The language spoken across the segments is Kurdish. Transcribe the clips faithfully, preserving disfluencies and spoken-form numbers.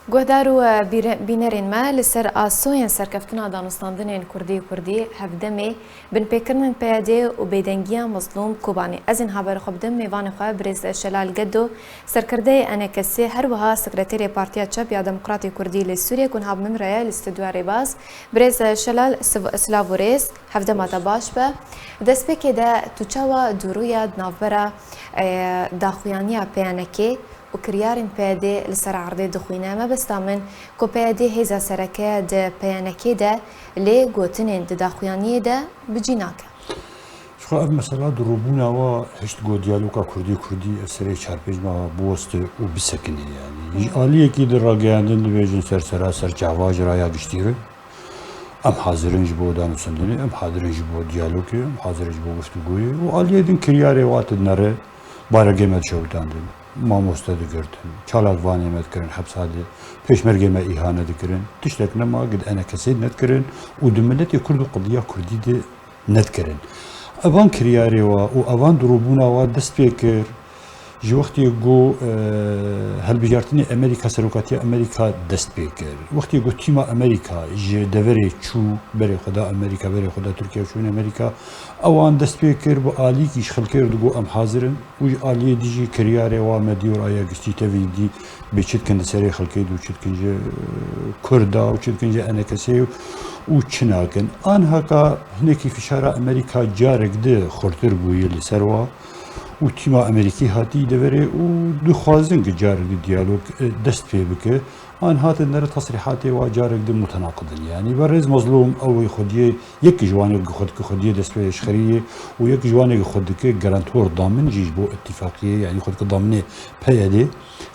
Guhdar û, e, bîre-, bînerên me, li ser asoyên serkeftina danûstandinên Kurdî û Kurdî, hevdemê binpêkirinên P Y D û bêdengiya Mezlûm Kobanê. Ez ên haberê xwe bidim mêvanê xwe, birêz Şelal Gedo, serkirdeyê E N K S'ê, her wiha sekreterê Partiya Çep ya Demokratê Kurdî li Sûriyê, ku niha bi min re ye li stûdyoya Rêbaz. Birêz Şelal, siv-, silav û rêz, hevdema te baş be. Destpêkê de tu çawa dûrûya di navbera, e, daxuyaniya P Y N K û kiryarên P Y D li ser erdê dixwîne? Mebesta min ku P Y D hêza sereke di P Y N K de, lê gotinên di daxuyaniyê de bi cî nake. Ji xwe ev mesela di rûbûna wa hişt got diyaloga Kurdî Kurdî ev serê çar pênc meha biweste û bisekine yanî. Ji aliyekî di rageyandin dibêjin ser sera ser çava ji raya giştî re. Em hazir in ji bo danûstendinê, em hazir in ji bo diyalogê, em hazir in ji bo guftûgoyê û aliyê din kiryarê wa dinere, baregê me dişewitandin, mamoste digirtin, çalakvanê me dikirin hepsa de, pêşmergê me îhane dikirin, tiştek nema, gid enekesê nedikirin û di miletê Kurd û qediya Kurdî de nedikirin. Evan kiryarê wa û evan dirûbûna wa dest pê kir, ji wextê ku, e, hilbijartinê Amerîka, serokatiya Amerîka dest pê kir. Wextê ku tîma Amerîka ji deverê çû, berê xwe da Amerîka, berê xwe da Tirkiye û çûn Amerîka, ewan dest pê kir, bi alîkî ji xelkê re digot, "Em hazir in." Û ji aliyê dijî kiryarê wa me dî û raya giştî tevî dî bê çi dikin di serê xelkê de û çi dikin ji, e, Kurda û çi dikin ji enekesê û çi nakin. Anhaka hinekî fişara Amerîka carek di xurtir bûye li ser wa û tîma Amerîkî hatî deverê û dixwazin ki carek di diyalog, e, dest pê bike. An hatin nere tesrîhatê wa carek di mutenaqid in. Yanî berêz Mezlûm ew ê xwediyê yek ji wanê xwe dike xwediyê destpêşxeriyê û yek ji wanê xwe dike garantor damin jî ji bo îtîfaqiyê, yanî xwe dike daminê P Y D,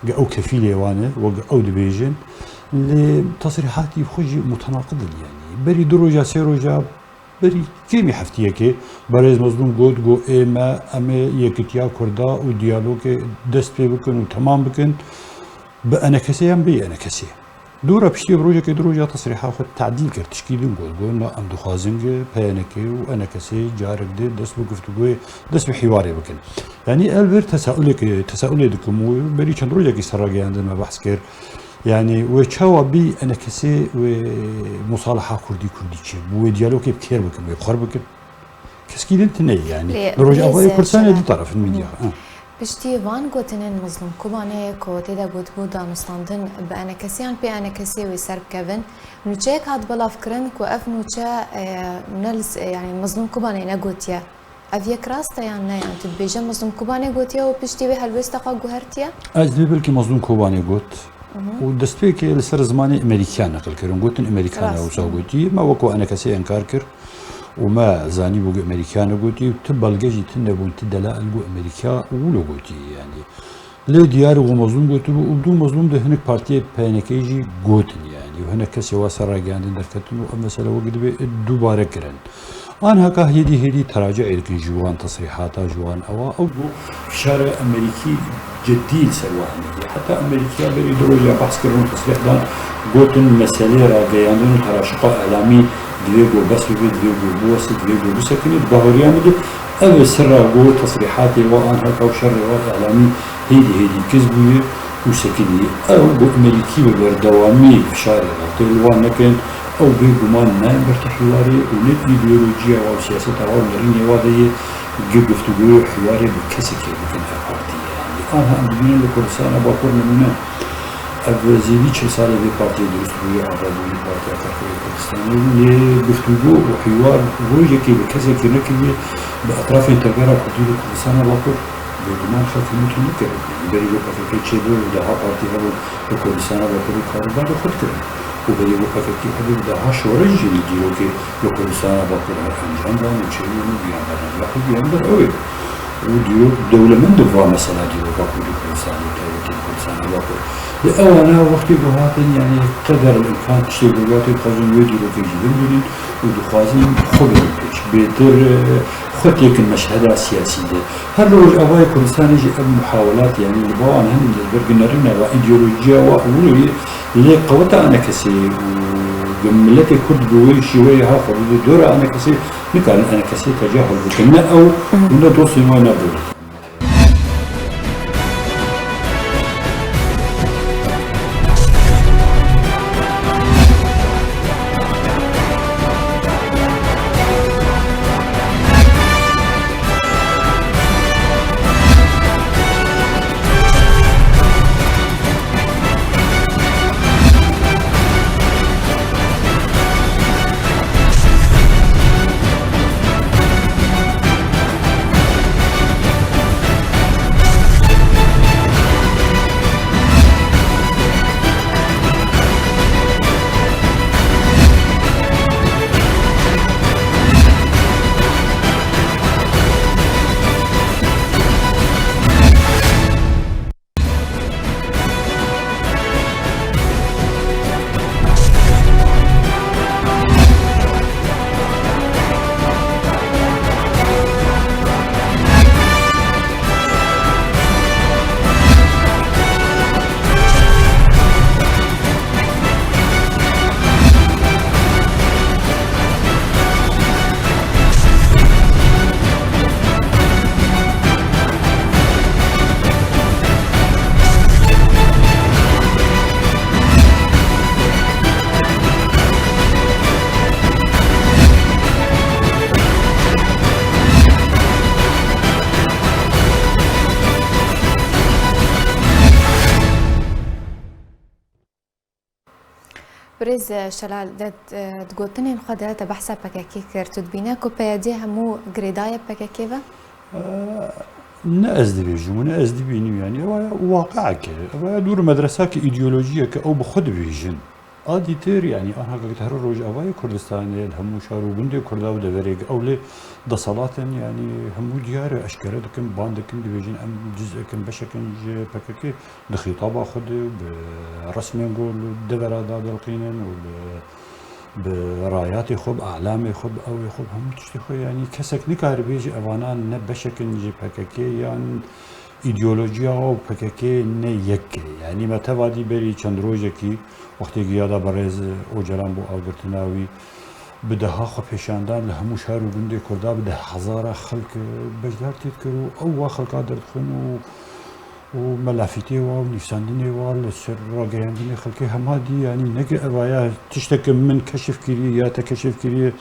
ge ew kefîlê wan e, wek ew dibêjin. Lê tesrîhatî xwe jî mutenaqid in yanî. Berî du roja, sê roja, berî kêmî heftiyekê berêz Mezlûm got, got, "Ê me, em ê yekitiya Kurda û diyalogê dest pê bikin û temam bikin, bi enekesê yan bê enekesê." Dora piştî bi rojekê du roja tesrîha xwe tedîl kir, tişkî din got, got, "Na, em dixwazin ki P Y N K û enekesê carek di dest bi guftûgoyê, dest bi hîwarê bikin." Yanî el vir tesaulekê, tesaulê dikim û berî çend rojekî ser rageyandin me behs kir. Yanî wê çawa bî enekesê wê musalaha Kurdî Kurdî çi? Bi wê diyalogê bi kêr bikin, wê bi xwe bikin? Keskî din tine ye yanî. Lê Li Rojavayê birêz Kurdistanê Şelal, du taraf in medya. Hı. Piştî van gotinên Mezlûm Kobanê ku tê de gotibû danûstandin bi enekesiyan pê enekesê wê ser bikevin, nûçeyek hat belavkirin ku ev nûçe, e, ne li s-, e, yanî Mezlûm Kobanê negotiye. Ev yek rast e yan ne? Yan tu dibêje Mezlûm Kobanê gotiye û piştî wê helwêsta xwe guhertiye? Ez dibê belkî Mezlûm Kobanê got. Mhm. Û destpêkê li ser zimanê Amerîkiya neqil kirin. Gotin Amerîka ne Rast. wisa gotî. Me weko enekesê enkar kir. Û me zanîbû ku Amerîkiya negotî û ti belge jî tune bûn, ti delail ku Amerîkiya wilo gotî yanî. Lê diyar û Mezlûm gotibû û dû Mezlûm de hinek partiyê P Y N K jî gotin yanî. Û hinek kesê wa ser ragihandin derketin û ev mesele wek dibê dubare kirin. Anhaka hêdî hêdî teraci'ê dikin ji wan tesrîhata, ji wan ewa. Ew got, fişara Amerîkî cidî li ser wan heye. Heta Amerîkiya berî du roja behs kirin û tesrîh dan, gotin meselê rageyandin û teraşiqa îlamî divê ku bes bibe, divê ku biweste, divê ku bisekinê. Di bahoriya min de ev e sirra ku tesrîhatê wan anheka û şerê wan îlamî hêdî hêdî giz bûye û sekiniye. Ew ku Amerîkî bi berdewamî fişarê re tê li wan nekin, ew bêguman nayên ber ti hîwarê û ne di îdeolojiya wan û siyaseta wan û nerînê wan de ye, gi guftûgoyê û hîwarê bi kesekê bikin her partiyê. Yanî, anha em dibînin li Kurdistana Bakur nimûne, ev zêdî çil sal e vê partiyê dirust bûye, ava bûye Partiya Karkerê Kurdistanê. Lê guftûgo û hîwar rojekê bi kesekê nekiriye, bi etrafên tevgera Kurdî li Kurdistana Bakur bêguman xelk hemû tune kirin. Berî ku P K K çêbû û daha partî hebû, li Kurdistana Bakur û karûbarê xwe dikirin. Û berî ku P K K hebû, daha şoreş jî li dîrokê li Kurdistana Bakur her encam dan û çêbûn û giyanberdan ya xwe giyanber ew ê. Û dîrok dewlemend diva mesela dîroka Kurd û Kurdistanê û taybetî Kurdistana Bakur. Lê ewana wextê ku hatin, yanî qeder el îmkan tiştê ku hatê dixwazin wê dîrokê jî bimînin û dixwazin xwe bidin pêş. Bêtir, e, xwe têkin meşheda siyasî de. Her li Rojavayê Kurdistanê jî ev muhawelat, yanî li ba wan hene, li ber ginerîna wa, îdeolojiya wa ewilî, lê qeweta enekesê û miletê Kurd bi wê şêweyê ha xwe dide dora enekesê, nikarin enekesê tecahul bikin. Ne ew û ne dostên wan, ne dewlet. Birêz Şelal, de, di gotinên xwe de te behsa P K K kir. Tu dibîne ku P Y D hemû girêdaye P K K ve? Ne ez dibêjim û ne ez dibînim, yanî ew ya waqeek e. Ew ya dûr medresake îdeolojiyeke ew bi xwe dibêjin. A dîtir, yanî anha ke te here Rojavayê Kurdistanê, li hemû şar û gundê Kurda û deverê ew lê deselat in, yanî hemû diyar e, eşkere dikin, ban dikin, dibêjin em ciz'ek in, beşek in ji P K K. Di xîtaba xwe de bi resmên ku li devera da dilqînin û bi, bi rayatê xwe, bi alamê xwe, bi ewê xwe, bi hemû tiştê xwe, yanî kesek nikare bêje evana ne beşek in ji P K K yan îdeolojiya wan û P K K ne yek e. Yanî me tevadî berî çend rojekî wextê giya da birêz Ocalan bo agirtina wî, bi deha xwe pêşandan li hemû şar û gundê Kurda bi deh hezara xelk beşdar tê dikir û ew wa xelka derdixin û û melafîtê wa û nivîsandinê wa li ser ragihandinê xelkê hema dî, yanî ne ke evaya tişteke min keşif kiriye ya te keşif kiriye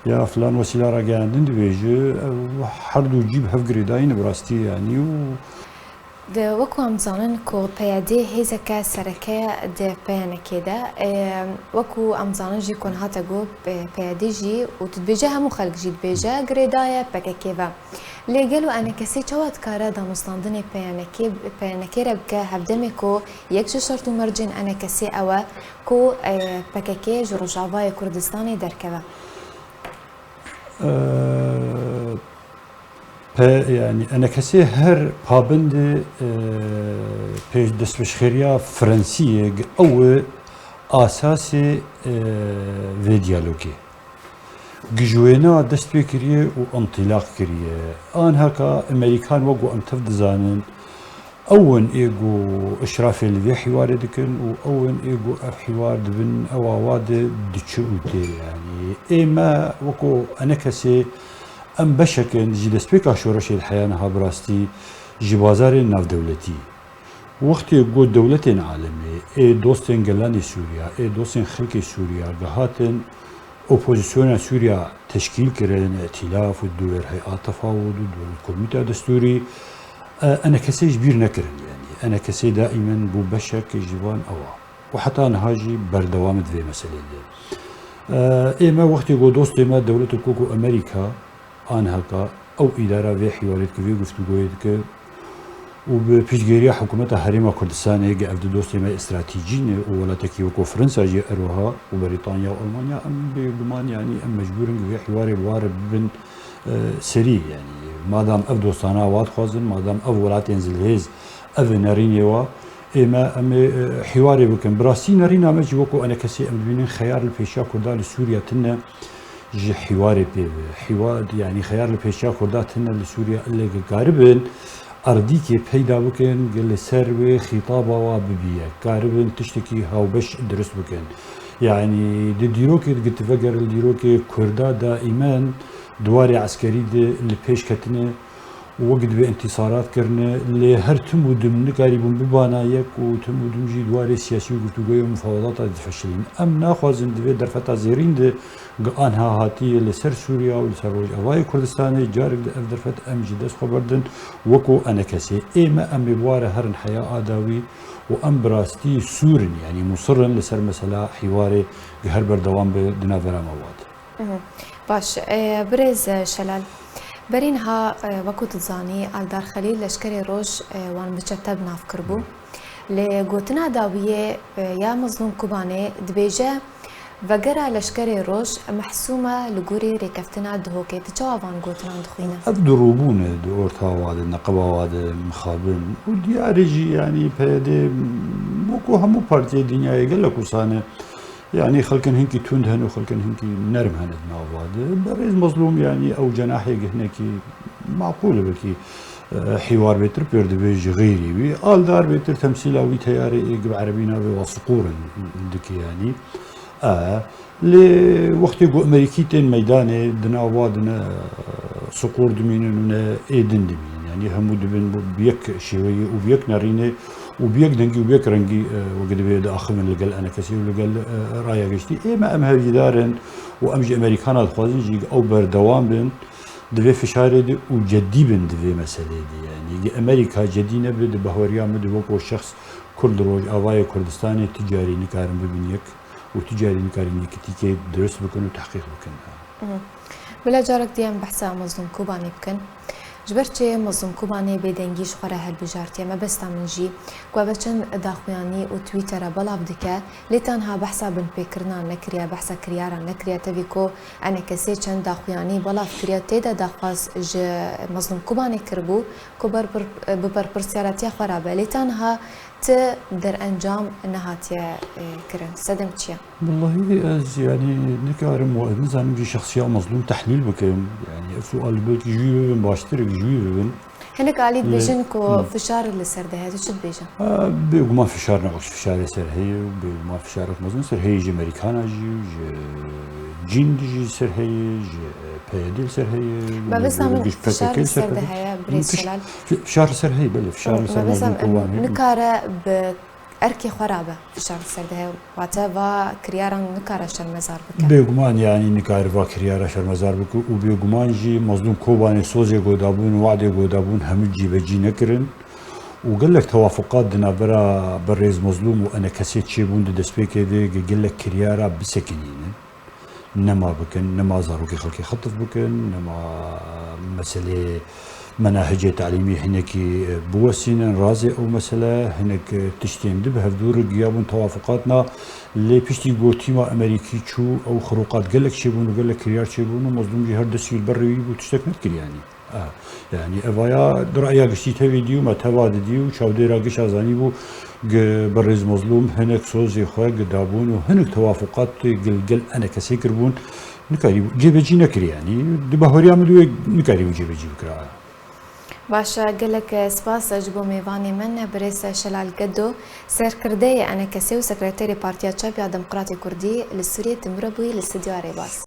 ya filan wesîla ragihandin dibêje, ew her du cî bi hev girêdayî ne bi rastî, yanî û Di, wekû em zanin ku P Y D hêzeke sereke ye di P Y N K de. Ê, wekû em zanin jî ku niha te got, ê, P Y D jî û tu dibêje hemû xelk jî dibêje girêdaye P K K ve. Lê gelo E N K S çawa dikare danûstandinê P Y N K, P Y N K re bike hevdemê ku yek ji şert û mercên E N K S ew e ku, ê, P K K ji Rojavayê Kurdistanê derkeve? Eee, pe-, yanî E N K S her pabendê, eee, pêş destpêşxeriya Fransiyê, ew e asasê, eee, vê diyalogê. Gi ji wêna dest pê kiriye û întilaq kiriye. Anha ka Amerîkan, wek ku em tev dizanin, ew in ê ku îşrafê li vê hîwarê dikin û ew in ê ku ev hîwar di bin ew awa de diçe û tê. Yanî ê me weko E N K S em beşek in ji destpêka şoreşê li heya niha bi rastî ji bazarên navdewletî. Wextê ku dewletên alemê, ê dostên gelanê Sûriya, ê dostên xelkê Sûriya gihatin, opozisyona Sûriya teşkîl kirin, îtîlaf û duwer hey'a tefawud û duwer komîta destûrî, e, E N K S ji bîr nekirin, yanî E N K S daîmen bû beşek ji van ewa û heta niha jî berdewam di vê meselê de. E, ê me wextê ku dostê me dewletek wekû Amerîka, anheka ew îdara vê hîwarê dike, vê guftûgoyê dike û bi piştgiriya hikûmeta Herêma Kurdistanê, ge ev du dostê me stratejî ne û welatekî weko Fransa jî eroha û Brîtanya û Almanya, em bêguman, yanî em mecbûr in ku vê hîwarê bi wa re bibin, e, serî, yanî madam ev dostana wa dixwazin, madam ev welatên zilhêz ev e nerînê wa, ê me em ê, e, hîwarê bikin. Bi rastî nerîna me jî weko E N K S em dibînin xeyar li pêşiya Kurda li Sûriya tune ji hîwarê pê ve. Hîwa-, yanî xeyar li pêşiya Kurda tune li Sûriya, ilê ge karibin erdîkê peyda bikin, ge li ser wê xîtaba wa bibiye. Karibin tiştekî hawbeş dirust bikin. Yanî di dîrokê, di gitivegere li dîrokê Kurda daîmen di warê eskerî de li pêş ketine û wek divê întîsarat kirine, lê her tim û dim nikarîbûn bibana yek û tim û dim jî di warê siyasî û guftûgoyê û mufawedata difeşilîn. Em naxwazin di vê derfeta zêrîn de, gi anha hatiye li ser Sûriya û li ser Rojavayê Kurdistanê, carek di ev derfet em ji dest xwe berdin, weko E N K S. Ê me em ê bi wa re herin heya a dawî û em bi rastî sûr in, yanî musir in li ser mesela hîwarê gi her berdewam be di navbera me wa de. Mhm. Baş, e, birêz, e, Şelal. Berî niha, e, wekû tu dizanî, Eldar Xelîl leşkerê Roj, e, wan bi çete bi nav kiribû. Lê gotina dawiyê, e, ya Mezlûm Kubanê dibêje, vegera leşkerê Roj mehsûm e li gorî rêkeftina Duhokê. Tu çawa van gotinan dixwîne? Ev dirûbûn e di orta wa de, neqeba wa de mixabin û diyar e jî, yanî P Y D wekû hemû partiyê dinyayê gelek wisa ne. Yanî xelkên hinkî tund hene û xelkên hinkî nerm hene di nav wa de. Berêz Mezlûm, yanî ew cenahê gi hinekî maqûl e, belkî, e, hîwar bêtir pêr dibe ji xeyrî wî. Aldar bêtir temsîla wî teyarê ê gi bi erebî navê wa siqûr in dike, yanî. E, lê wextê ku Amerîkî tên meydanê, di nav wa de ne, e, siqûr dimînin û ne ê din dimînin. Yanî hemû dibin bi yek şêweyê û bi yek nerînê û bi yek dengî û bi yek rengî, e, weke divê diaxivin li gel E N K S'ê û li gel, e, Raya Giştî. Ê me em hevîdar in û em ji Amerîkana dixwazin jî ew berdewam bin di vê fişarê de û cedî bin di vê meselê de. Yanî ge Amerîka cedî nebe, di bahweriya min de weko şexs Kurd li Rojavayê Kurdistanê ti carî nikarin bibin yek. û tu carî nikarî nêkitîkê dirust bikin û tehqîq bikin. Bila carek diye em behsa Mezlûm Kobanê bikin. Ji ber çi Mezlûm Kobanê bêdengî ji xwe re hilbijartiye? Mebesta min jî ku ev çend daxuyanî û Twittera belav dike, lê tanha behsa binpêkirina nekiriye, behsa kiryara nekiriye, tevî ku enekesê çend daxuyanî belav kiriye, tê de daxwaz ji Mezlûm Kobanê kiribû ku ber-, bi berpirsiyaretiya xwe re be. Lê tanha ti derencam nehatiye, e, kirin. Sedem çi ye? Wellahî ez, yanî, nikarim û ez nizanim jî şexsiya Mezlûm tehlîl bikim. Yanî ev sual belkî ji wî bibin baştir, ji wî bibin. Hinek alî dibêjin ku fişar li ser de heye. Tu çi dibêjin? Ha, bêguman fişar ne, wek fişarê ser heye û bêguman fişarek mezin ser heye, ji Merîkana jî û ji cîn jî ser heye, ji, e, P Y D li ser heye, Mebesta min giş fişar P K K li ser de heye, birêz Şelal. Fişar li ser heye, belê, fişar li ser Mezlûm Kobanê heye. Nikare bi erkê xwe re be fişar li ser de heye. Wate va kiryaran nikare şermezar bike. Bêguman, yanî nikare va kiryara şermezar bike û bêguman jî Mezlûm Kobanê sozê ku dabûn, wadê ku dabûn hemû cîbecî nekirin. Û gelek tewafuqat di navbera birêz Mezlûm û enekesê çêbûn di destpêkê de, ge-, gelek kiryara bisekinînin. Nema bikin, nema zarokê xelkê xetf bikin, nema meselê menahicê talîmî hinekî, e, biwesînin razê ew mesele, hinek, e, tiştên di bi hevdû re giyabûn tewafuqatna, lê piştî gotîma Emerîkî çû, ew xiroqat gelek çêbûn û gelek kiryar çêbûn û Mezlûm jî her destî li ber rêwî bû, tiştek nedikir, yanî. A, yanî evaya di raya giştî tevî dî û me teva didî û çavdêra giş a zanîbû gi birêz Mezlûm hinek sozê xwe gi dabûn û hinek tewafuqat gi gel enekesê kiribûn, nikarî cêbecî nekirî, yanî di bahoriya min wê nikarîbû cêbecî bikira. Baş e, gelek spas ji bo mêvanê min, birêz Şelal Gedo, serkirdeyê enekesê û sekreterê Partiya Çap ya Demokratê Kurdî li Sûriyê, tu min re bûyî li Stûdyoya Rêbaz.